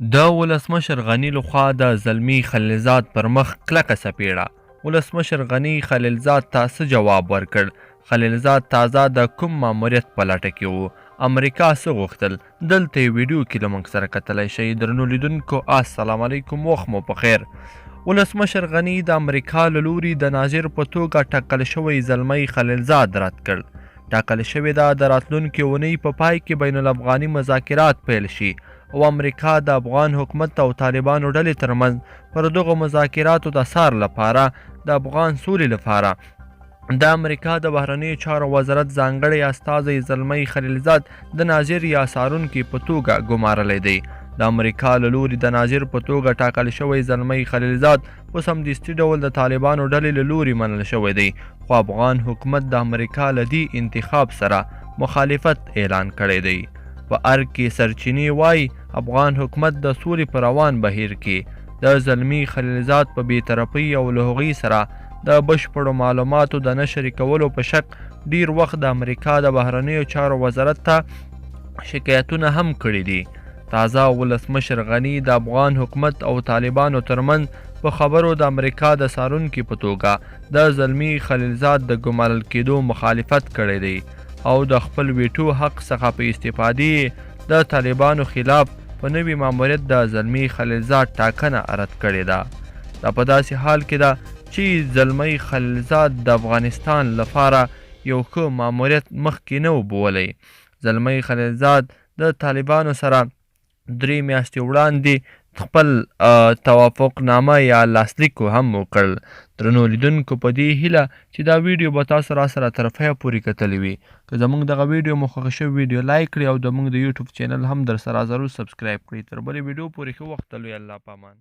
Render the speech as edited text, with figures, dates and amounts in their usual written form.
د ولسمشر غني لخوا د زلمي خلیلزاد پر مخ کلکه څپېړه. ولسمشر غني خلیلزاد ته څه جواب ورکړ؟ خلیلزاد تازه د کوم ماموریت په لټه کې و؟ امریکا څه غوښتل؟ دلته یې ویډیو کې له موږ سره کتلی شئ. درنو لیدونکو السلام علیکم، وخت مو پخیر. ولسمشر غني د امریکا له لوري د ناظر په توګه ټاکل شوی زلمی خلیلزاد رد کړ. ټاکل شوې ده د راتلونکې اونۍ په پای کې بین الافغاني مذاکرات پیل شي او امریکا د افغان حکومت او طالبانو ډلې ترمنځ پر دغو مذاکراتو د څار لپاره د افغان سولې لپاره د امریکا د بهرنیو چارو وزارت ځانګړی استازی زلمی خلیلزاد د ناظر یا څارونکي په توګه ګمارلی دی. د امریکا له لوري د ناظر په توګه ټاکل شوی زلمی خلیلزاد په سمدستي ډول د طالبانو ډلې له لوري منل شوی دی، خو افغان حکومت د امریکا له دې انتخاب سره مخالفت اعلان کړی دی. په ارګ کې سرچینې وايي، افغان حکومت د سولې په روان بهیر کې د زلمي خلیلزاد په بې طرفۍ او له هغوی سره د بشپړو معلوماتو د نه شریکولو په شک ډیر وخت د امریکا د بهرنیو چارو وزارت ته شکایتونه هم کړي دي. تازه ولسمشر غني د افغان حکومت او طالبانو ترمنځ په خبرو د امریکا د څارونکي په توګه د زلمي خلیلزاد د ګمارل کېدو مخالفت کړی دی او د خپل ویټو حق څخه په استفادې یې د طالبانو خلاف په نوي ماموریت د زلمي خلیلزاد ټاکنه رد کړې ده. دا په داسې حال کې ده چې زلمی خلیلزاد د افغانستان لپاره یو ښه ماموریت مخکې نه و بولی. زلمی خلیلزاد د طالبانو سره 3 میاشتې وړاندې خپل توافقنامه یا لاسلیک هم وکړ. درنو لیدونکو، په دې هیله چې دا ویډیو به تاسو را سره تر پایه پورې کتلې وي. که زموږ دغه ویډیو مو خوښه شوې، ویډیو لایک کړئ او د موږ د یوټیوب چینل هم در سره ضرور سبسکرایب کړئ. تر بلې ویډیو پورې ښه وخت، لوی الله پامان.